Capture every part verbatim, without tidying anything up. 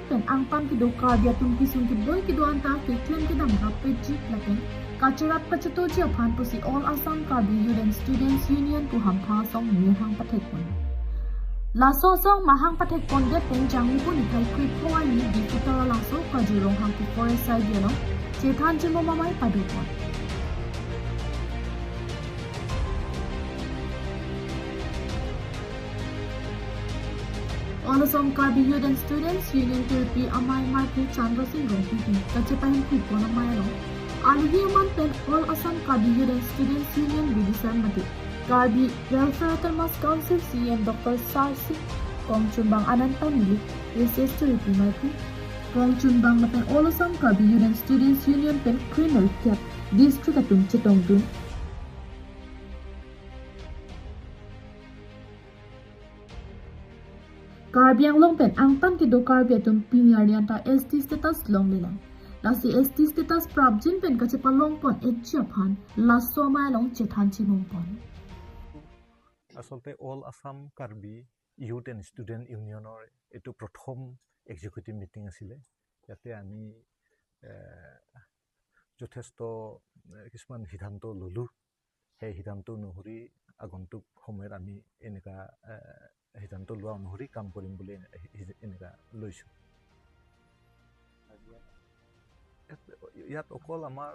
pen angtan kedo Karbi atum kesung keboi kedo anta keklem kedam rapidji lapen kacherap kachetoji aphan pusi All Assam Karbi Youth and Students Union pu hamphang asong mahang pathekpon. Laso asong mahang pathekpondet pen Jangmipo niphai krepho arni Diphu Taralangso Kajir Ronghangpi Forest Side along chethan chimum amei padopon. All Assam Karbi Youth and Students Union Tirpi amei Maiphu Chandra Sing Rongpi pen kachepahin kupon amei along, aluhi aman pen All Assam Karbi Youth and Students Union bidisar mate Karbi Welfare Autonomous Council C E M Doctor Sar Sing, kongchunbang ananta neli S S Tirpi Maiphu, kongchunbang lapen All Assam Karbi Youth and Students Union pen krener kep district atum chetongdun. Karbi Anglong pen angtan kedo Karbi atum pini arni anta S T status longlelang. Lasi S T status prapjin pen kachepalongpon-etji aphan laso amei along chethan chimumpon. আচলতে all Assam Karbi youth and student ইউনিয়নৰ এইটো প্ৰথম executive meeting আছিলে। ইয়াতে আমি এ, যথেষ্ট এ, কিছুমান সিদ্ধান্ত ল'লোঁ। সেই সিদ্ধান্ত অনুসৰি আগন্তুক সময়ত আমি এনেকুৱা এ, সিদ্ধান্ত লোৱা অনুসৰি কাম কৰিম বুলি এনে- এনেকুৱা লৈছোঁ। ইয়াত অকল আমাৰ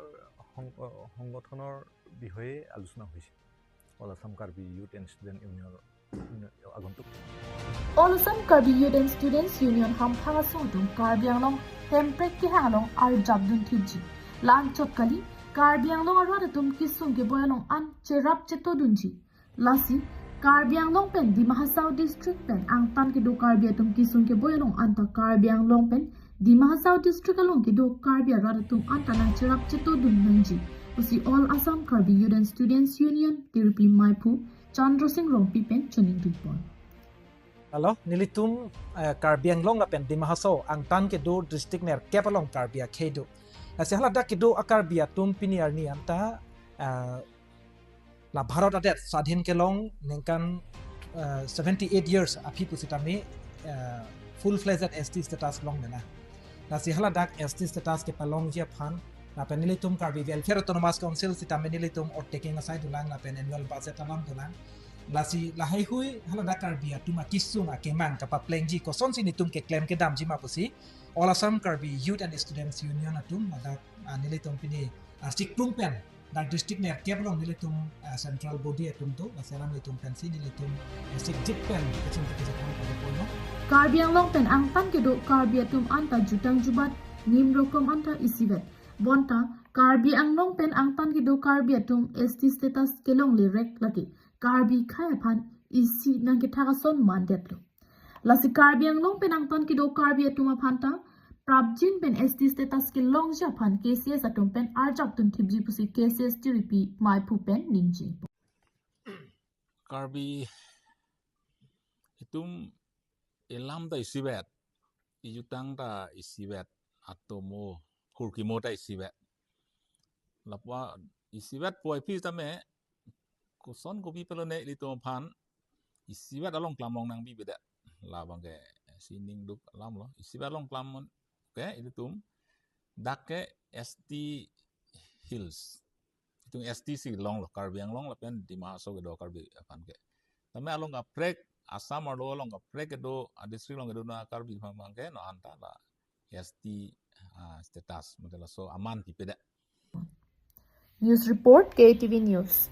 সং- সংগঠনৰ বিষয়ে আলোচনা হৈছে, all Assam Karbi youth and student ইউনিয়নৰ আগন্তুক All Assam Karbi Youth and Students Union hamphang asong atum Karbi Anglong hemprek kehang along arjapdun thipji. La-anchot kali, Karbi Anglong arat atum kesung keboi along an cherap chetodunji. Lasi Karbi Anglong pen Dima Hasao district pen angtan kedo Karbi atum kesung keboi along anta Karbi Anglong pen Dima Hasao district along kedo Karbi arat atum anta nangcherap chetodun nangji pusi All Assam Karbi Youth and Students Union Tirpi Maiphu Chandra Sing Rongpi pen choningri pon. Hello, nelitum eh, Karbi Anglong lapen Dima Hasao angtan kedo district nerkep along Karbi akhei do. Lasi haladak kedo a Karbi atum pini arni anta eh, la Bharat adet swadhin kelong ningkan eh, seventy eight years aphi pusitame eh, full fledged S T status longlelang. Lasi haladak S T status kepalongji aphan lapen nelitum Karbi Welfare Autonomous Council sitame nelitum oath taking asai dolang lapen annual budget alam dolang. Lasi lahaihui haladak Karbi atum akesung akemang kapaplengji kosonsi nelitum keklem kedamji ma pusi All Assam Karbi Youth and Students Union atum ladak ah, nelitum pini ah, sikrum pen dak district nerkep along nelitum ah, central body atum do, lasi alam nelitum pensi nelitum ah, sikjit pen kachin kachin kachin kachin. Karbi Anglong pen angtan kedo Karbi atum anta jutang jubat nim rokom anta isivet. Bonta Karbi Anglong pen angtan kedo Karbi atum S T status kelonglerek lake Karbi akhei aphan isi nangkethak ason mandetlo. Lasi Karbi Anglong pen angtan kedo Karbi atum aphan ta prapjin pen S T status kelongji aphan K C S atum pen arjapdun thipji pusi K C S Tirpi Maiphu pen ningje. Karbi itum ilam ta isivet, ijutang ta isivet, atomo hurkimo ta isivet. Lapu isivet puvoiphit tame koson kopi pelone ilitum aphan isivet along klam long nangbibedet. Labang ke sining duk alam lo. Isivet along klam ke ilitum dak ke S T Hills. Itum S T si longlo, Karbi Anglong lapen Dima Hasao kedo Karbi aphan ke. Tame along kaprek Assam arlo along kaprek kedo a district along kedo na Karbi aphan ke no anta la S T ah, status mate laso aman kipedet. News report, K T V News.